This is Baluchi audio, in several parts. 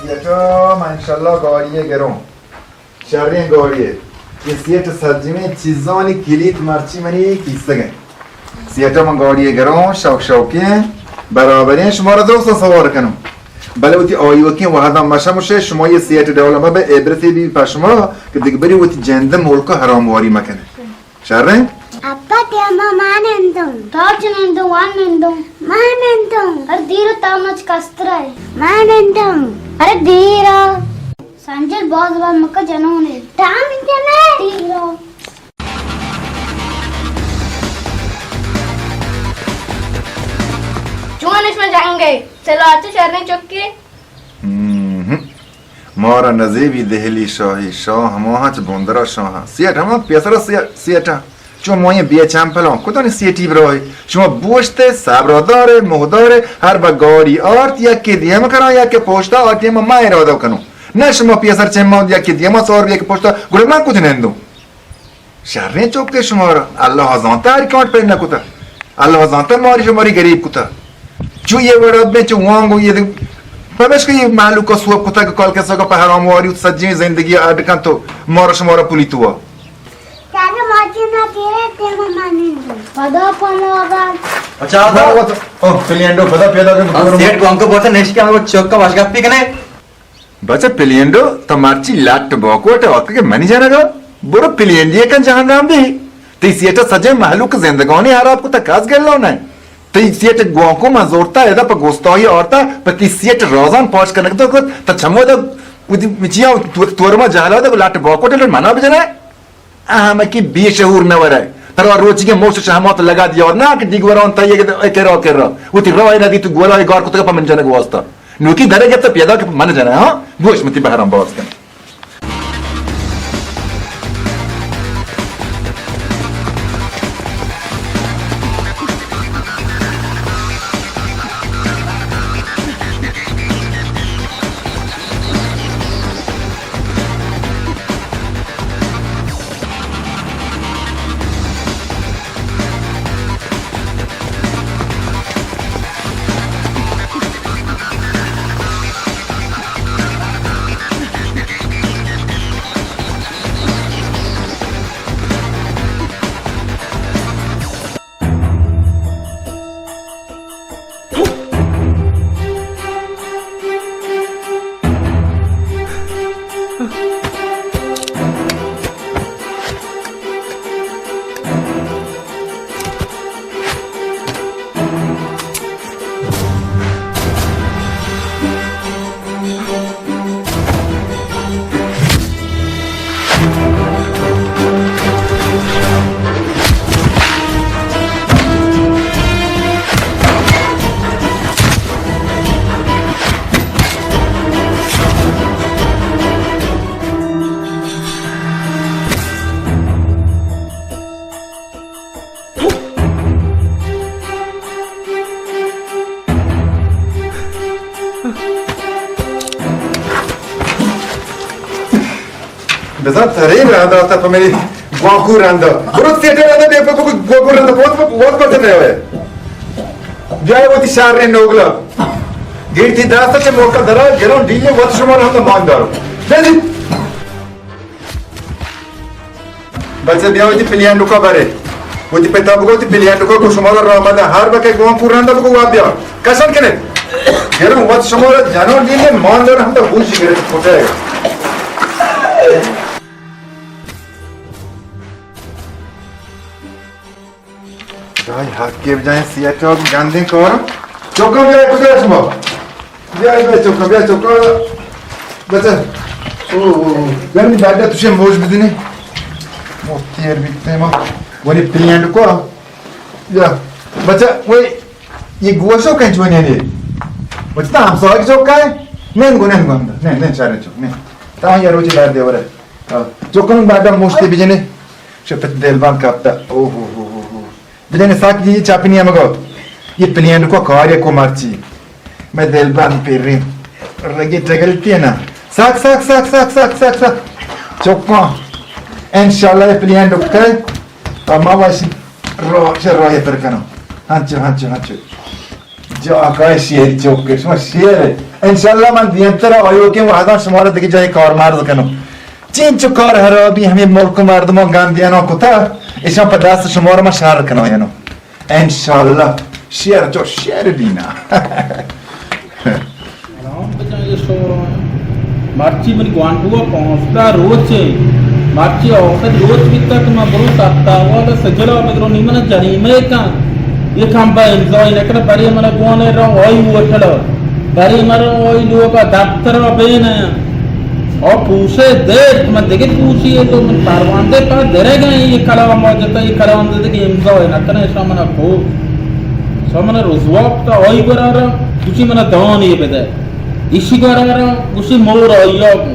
سیٹا، من انشاءاللہ گاڑی ءَ گروں۔ شریں گاڑی ءَ۔ اے سیٹ سجمیں چیزانی کلیت مرچی منی کیسگ ءَ۔ سیٹا، من گاڑی ءَ گروں، شوق شوقیں، برابریں، شمارا درست سوار کنوں۔ بلے وتی آیوکیں وہداں مشمشے، شما اے سیٹ ڈول مبے، عبرتے بی پہ شما کہ دگہ بری وتی جند ملک ءَ حرام واری مکنے۔ شریں؟ اپا، تیما ما نندوں۔ تو چہ نندوں، وان نندوں۔ ما نندوں۔ ارے دیر، تا مچ کسترا ئے۔ ما نندوں۔ ارے دیر۔ سنجل، باز باز مکہ، جنونے۔ تا من جنے۔ دیر۔ چون اش میں جنگے؟ چلو، اچھا، شریں چکے۔ ہم۔ مارا نزیبی دہلی شاہی، شاہ ہماہاں چہ بندرا شاہاں۔ سیٹ ہما پیسرا سیٹ، سیٹاں۔ چون ماییں بے چمپلاں، کتانی سیٹی براہی۔ شما بوشتے، صبرا دارے، مہدارے، ہر با گاڑی آرت، یکے دیم کرا، یکے پوشتا، آ ٹیم ما ارادہ کنوں۔ نہ شما پیسر چہ ما یکے دیما سوار بی، یکے پوشتا، گڑا من کت نندوں۔ شریں چکے شمارا، اللہ زانتا ہر کانٹ پر نہ کتا۔ اللہ زانتا ماری شماری غریب کتا۔ چو یہ وڑا بیں چو وانگو یہ دے-، پمیشکا یہ مہلوکا سوب کتا کہ کال کسا کا پہ حرام واری و سجیں زندگی اڈ کن تو مارا شمارا پولی تو۔ چاچا، ماچی نہ تیرے تے مانے۔ پدا پنو اگر۔ اچھا، آتا۔ او، پلینڈو، پدا پیدا کن۔ ہاں، سیٹ گوانکو بوتا نشکی ہم چکا واشگا پی کنے۔ بچہ پلینڈو، تو مرچی لٹ باکوٹ ء وقت کہ منی جنگ ء برو پلینڈی ء کن جہان رام بی۔ تئی سیٹ ء سجیں مہلوک زندگانی حراب کتا، کس گلو نہ۔ تئی سیٹ گوانکو من زورتا ادا پہ گستاہی آرتا، پہ تئی سیٹ رازان پاش کنگ تو کت، تا چمو دا ودی مچیا تو-، تورما جہلا دا لٹ باکوٹ لٹ منا بجنے۔ احمقی بے شعور نہ ورے۔ ترا روچی کے موش شہمات لگا دیار نہ کہ دیگ وران تا یہ کرا کرا۔ وتی رائے ندی تو گورا گار کتگا پہ من جنگ واسطہ۔ نوکی درے گپت پیدا کہ من جنگ، ہاں؟ گوش متی بہرام باز کن۔ بزاں ترے رندا تا پہ منی گوانکو رندا۔ برو سیٹے رندا بے پہ گوانکو رندا پوت پہ وقت پر سے ہوئے۔ جائے وہ تی شہر رے نوگلا۔ گیٹ تی داستا چے موقع درا گرون ڈیلے وقت شما رندا مان دارو۔ جلدی۔ بچہ بیا وتی پلینڈوکا برے۔ وتی پتا بگو وتی پلینڈوکا کو شما را رحمت ہر بکے گوانکو رندا بگو وا بیا۔ کسن کنے۔ گرم وت شما را جنون دین مان دار ہم تو ہوش گرے کوٹے۔ جای حق کے بجائیں سیٹ گندیں کار۔ چوکا بیا کجا شما؟ بیا، بیا چوکا، بیا چوکا۔ بچہ۔ او، او، او۔ بیا منی بیڈا توشے موش بدنی۔ او، تیر بیتے ما۔ ونی پلینڈوکا۔ بیا۔ بچہ، وہی، یہ گوشو کنچ ونی نے۔ بچہ، تا ہمساہگ چوکا ہے؟ نین گو، نین گو، نین، نین، شارے چوک، نین۔ تا یہ روچی دار دے ورے۔ ہاں۔ چوکا من بیڈا موش تے بجنے۔ شپت دل بان کپتا۔ او، ہو، ہو، ہو، ہو۔ بجن ساک جی چاپنی ہم گوت۔ یہ پلینڈوکا کارے کو مرچی۔ میں دل بند پیریں۔ رگی ٹگلتی ہے نا۔ ساک، ساک، ساک۔ چکاں۔ انشاءاللہ یہ پلینڈوکا۔ اما واش رو، چه رای پر کنم۔ ہنچو، ہنچو، ہنچو۔ جاکای شیر چوک، شما شیر. انشاءاللہ من دیمتر آیوکیں وہداں شما را دگہ جای کارمرز کنوں. چینچو کار ہرابی ہمیں ملک مردماں گندیانا کتا، اشان پہ دست شما را من شر کنایانوں. انشاءاللہ شیر چو شیر بینا. سلام بجان یہ شورا. مرچی منی گوانڈوا پانزدہ روچ ہے. مرچی آخر روچ بیتا کہ من برو سپتاوال سجلا بدرو نی من جریمہ کن. یہ کم با امضای نکن، برے من گوانے را آئی ہوٹل، برے من آئی لوگا دفتر بین. او پوشے دیر، من دگہ پوشی ہے تو من پرواندے پا درگا. یہ کلام آجتا، یہ کلام دے کہ امضای نکن، شامنا کو، شامنا رسوا کتا. آئی گرارا گوشی منا دانی بدے. ایشی گورا را گوشی مور آیا گوں.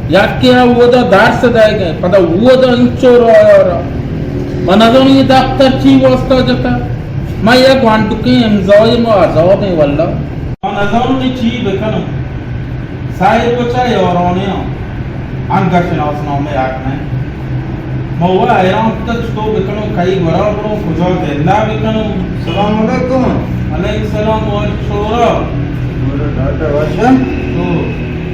یکے ء اودا درس دئیگ ء، پدا اودا انچو رایا را. من نزانوں یہ دفتر چی واسطہ جتا. من یک گوانڈکیں امضای ما عذابیں واللہ. من نزانوں نی چی بکنوں. ساحر بچا یارانے ہاں. انگا شناس نامے حق نہ. ما وہ حیران کتا چطور بکنوں، کئی گورا بروں، کجا دلا بکنوں. سلام علیکم. علیکم سلام، واجہ شورا. Doctor washing? تو؟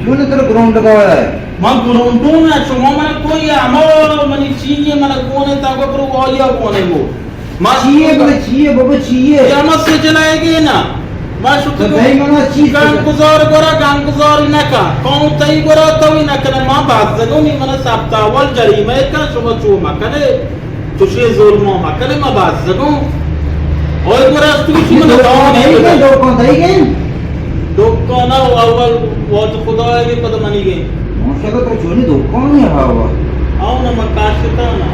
چون تر گراؤنڈ کا ہے؟ ما گراؤنڈوں نا، شما منا کوئی ہما منی چیئے، منا کونے تا کو کرو، وایا کونے کو. ما چیئے بلے چیئے بابا چیئے؟ یا ما سجلائے گے نا. ما شکر تو دئی منا چیز گان گزار گورا، گان گزار نکا. کون تئی گورا توی نکنے، ما بازگوں نی منا سپتاوال جریمہ کن، شما چو مکنے. چوشیں ظلم ما مکنے، ما بازگوں. اور گورا است گوشی من دعا نہیں دکان دئی گئے؟ دکان او اول وات خدا ہے، پتہ منی گئے. ماشاءاللہ تو چونی دکان ہے ہوا. او نا ما کاشتا نا.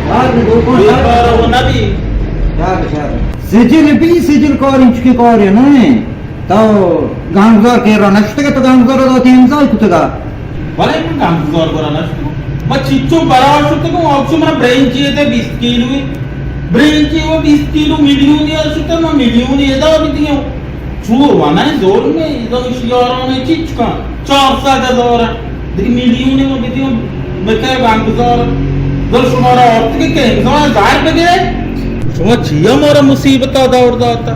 یار نے دکان یہ یار. کار وہ نبی. یار، یار. سجل بی سجل کار انچ کے کار ہے نا. تو گانگزار کہ را نشتگا، تو گانگزار داتی امضای کتگا. بلے من گانگزار گورا نشتگوں. ما چیچو برا شتگوں، آپسو منا برنچی دے بیست کیلوی. برنچی وہ بیست کیلو میلیونی شتا، ما میلیونی ادا بھی دیوں. چور وانا زور میں، ادا شیاران چیچ کن. چار سد ہزار. دیگه میلیونی ما بدیوں، مکه گانگزار. دل شما را آورت کہ، کہ امضا ظاہر بگے. شما چیا مارا مصیبتا دور داتا؟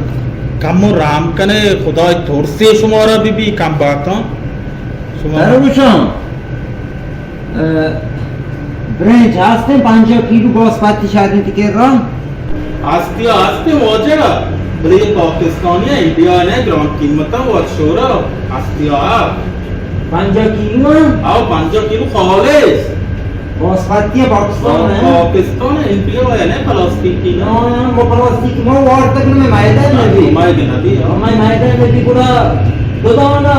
کمو رحم کنے، خدای ترسے شمارا بی بی کم باکاں. شما سر بچان، اه، برنج ہستیں پنجاہ کیلو باسمتی شاید انت کہ را؟ ہستی ہستیں واجہ، بلے یہ پاکستانی ہے، انڈیا نے گران قیمتا واجہ شورا، ہستی آ. پنجاہ کیلو ہیں؟ آو، پنجاہ کیلو خالص. باسمتی ہے، پاکستان ہے؟ پاکستان ہے، انڈیا ہے نا، پلاسٹک کی نا. ہاں، وہ پلاسٹک ما وارتا کہ میں میدان میں بھی. میدان میں بھی، ہاں. میں میدان میں بھی پورا دو دانا.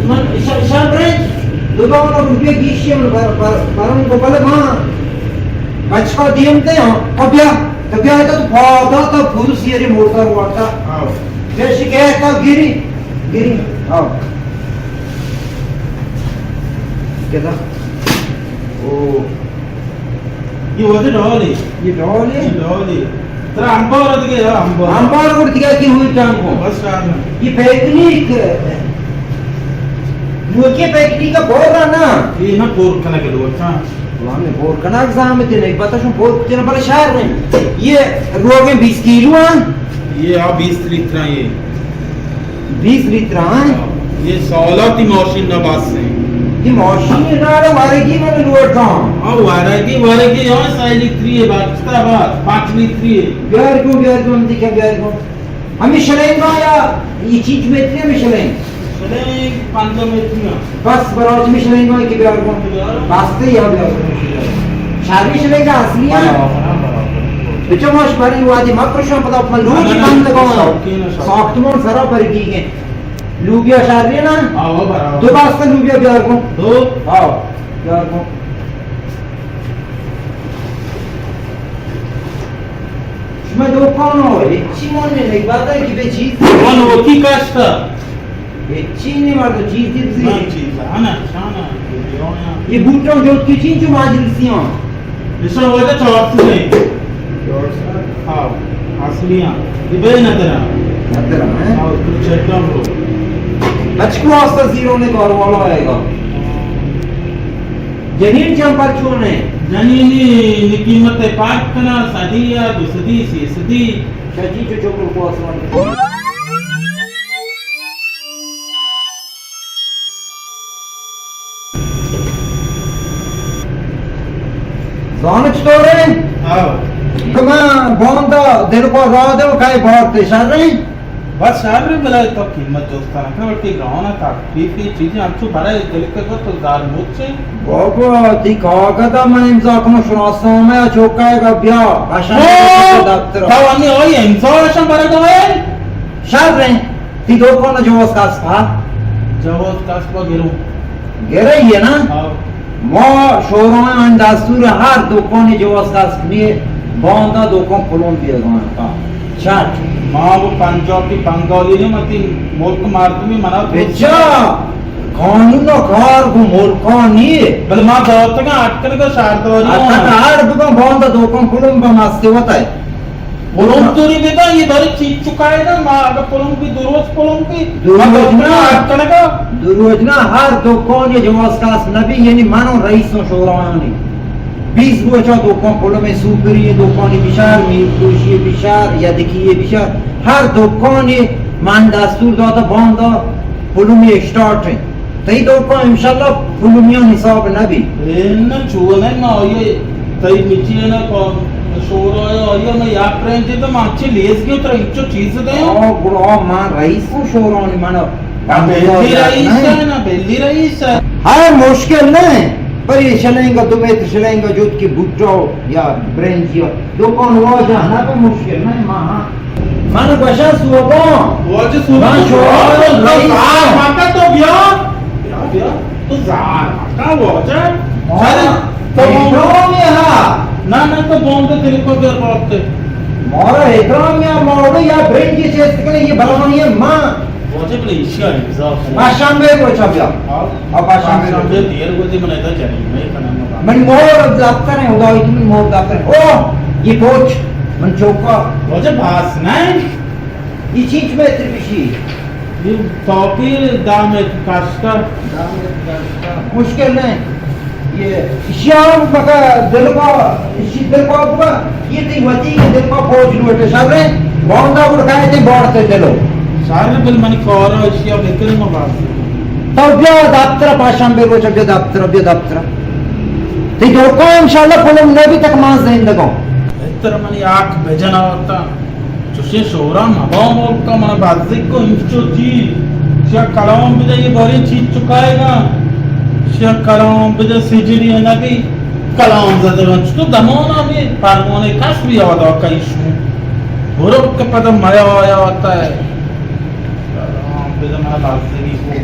من ش-، شب رنج دو دانا روپیہ گیشی من بر-، بر-، برم کو بلے ما بچکا دیم تے ہاں. اب بیا، تو بیا تو پادا تو پورو سیری موٹر وارتا. ہاں. بیا شکایت کا گیری. گرین. آو. کدا؟ او. یہ وجہ ڈال ہے. یہ ڈال ہے؟ یہ ڈال ہے. ترا انبار دیگه یا انبار؟ انبار کو دیگه کی ہوئی ٹانگ کو. بس شاید. یہ پیکنیک. نوکی پیکنیک کا بور رہا نا. یہ نہ بور کنا کے لوگ تھا. ہمیں بور کناک زحمت ہے، نہیں پتہ شو بور کتنا بڑا شہر نہیں. یہ روگیں بیس کیلو ہیں. یہ ہاں بیس لیٹر ہیں یہ. بیس لیٹر ہیں؟ ہاں، یہ سالاتی ماشین نہ بس ہیں. یہ ماشین ہے نا، ارے وارگی میں لوٹ رہا ہوں. ہاں، وارگی، وارگی، ہاں، سائی لیٹری ہے، بات، بات، پانچ لیٹری ہے. بیار کن، بیار کن، دیکھا بیار کن. ہمیں شلنگ یا یہ چیز متری ہمیں شلنگ؟ شلنگ پنجاہ متری. بس برای ہمیں شلنگ کہ بیار کن. بستے یا بیار کن. شہری شلنگ اصلی ہے. بچہ ماش بری وادی مکرشان پدا اپنا لوگ بند کن. ساختمان سرا پر گی گئے. لوبیا شہری نا؟ دو بستے لوبیا بیار کن. دو؟ ہاں، بیار کن. شما دکان ها، هیچی مانده نی، بعد که به چیز. من وکی کشتا. هیچی نی مردم، چیزی بزی. من چیز، انا، شانا، ویدیو نا. یہ بوٹاں جو کی چین جو ماجلسی ہاں. اس میں وجہ چار سو ہے. ہاں، اصلی ہاں. یہ بے ندر ہاں. ندر ہاں، ہیں؟ ہاں، تو چیک کر لو. اچ کو آستا زیرو نے کار والا آئے گا. جنین چمپر چون ہے؟ نی، نی، نی قیمت پاک کنا، صدی یا دو صدی، سی صدی۔ شجی چو چو کو آسمان۔ زانت چطور ئے؟ ہاں۔ کہ من باندا دل کو را دو کئے بارت، شر ئے؟ بس شر ئے، بلے تو قیمت جست نہ کن، بلکہ گانا تخفیف کی چیزیں ہم تو برے دل کے تو زار مچے۔ بابا، تی کاغذ من امضا کنو شناسنامہ چوکائے گا بیا، اشان او، دفتر۔ تو ہمیں اوئی امضا اشان برے گا ہے؟ شر ئے، تی دکان جواز کسب ہا؟ جواز کسب گرو۔ گرے یہ نا؟ ہاں۔ ما شوراں دستور ہر دکانی جواز کسب نی، باندا دکان پلم بیگان تا۔ چٹ۔ ما وہ پنجابی بنگالی نے متی ملک مردمی منا تو بچا، قانون و کار گو ملکانی۔ بل ما داتگا اٹکل کا شارداری اٹکل ہوں۔ ہر دکان باندا دکان پلم با مستی ہوتا ہے۔ پلم توری بدا، یہ بارے چیز چکائے نا، ما اگر پلم کی دو روز پلم کی، دو ما روز داتگا نا۔ اٹکنگا۔ دو روز نا، ہر دکان یہ جواز کسب نبی، یعنی منو رئیس و شورایانی۔ بیست روچا دکان پلم سوپری، دکانی بشار، میر پوشی بشار، یدکی بشار، ہر دکانی من دستور داتا باندا پلم اسٹارٹ ہے۔ تئی دکان انشاءاللہ پلمیان حساب نبی۔ اے نہ چو نہ ما آئیے تئی مچی ہے نا کو شورا ہے، آئیے میں یا پرنج تو ما اچھے لیز گیو ترا انچو چیز دے۔ آ، گڑا ما رئیس ہوں شورانی منا۔ بلی رئیس ہے نا، بلی رئیس ہے۔ ہاں، مشکل نہیں۔ پر یہ شلنگا دو متر شلنگا جوت کی بھٹو یا برنجی دکان واجہ نہ تو مشکل نہیں، ما ہاں۔ من گوشاں صوبان۔ واجہ صوبان۔ من شوہر واجہ رئیس زار ہاں۔ مکن تو بیا۔ بیا، بیا۔ تو زار مکن واجہ۔ ہاں۔ ارے، تو احترام یہ ہاں۔ نہ، نہ، تو باندا دل کو بیا بابتے۔ مارا احترام یا مارا یا برنج چیز کنے یہ بلوانی ہے ماں۔ واجہ بلے ایشی آئی بزاف ہے۔ پاشنبے روچا بیا۔ ہاں۔ آ، پاشنبے پاشنبے روچا۔ دیر گوتی من ادا جنی، میں کنا مبا۔ من مور دفتر ہے، خدای تو من مور دفتر ہے۔ او، یہ پوچ، من چوکا۔ واجہ باس نہیں۔ یہ چیچ میں ترپشی۔ یہ توپیر دام کاشتا۔ دام کاشتا۔ مشکل نہیں۔ یہ شیام مکا دل کو، شی دل کو بگا، یہ تی وتی دل کو فوج لوٹے شر ئے، باندا گڑ کائے تی بارتے دلو۔ شر بل منی کارا اشیا بکر ما باز۔ تو بیا دفتر پاشنبے روچ بیا دفتر، بیا دفتر۔ تی دکان انشاءاللہ پلم نبی تک ما زندگوں۔ بہتر منی آک بجنا ہوتا۔ چوشیں شورا مبا ملکا منا بزگ کو انچو چی۔ شیا کلام بدے یہ باریں چیز چکائے گا۔ شیا کلام بدے سجری نبی کلام زدگان۔ چطور دمانا بھی پرمانے کس بھی یادا کئی شو۔ برو کہ پدا میا آیا آتا ہے۔ کلام بدے منا بزگی کو۔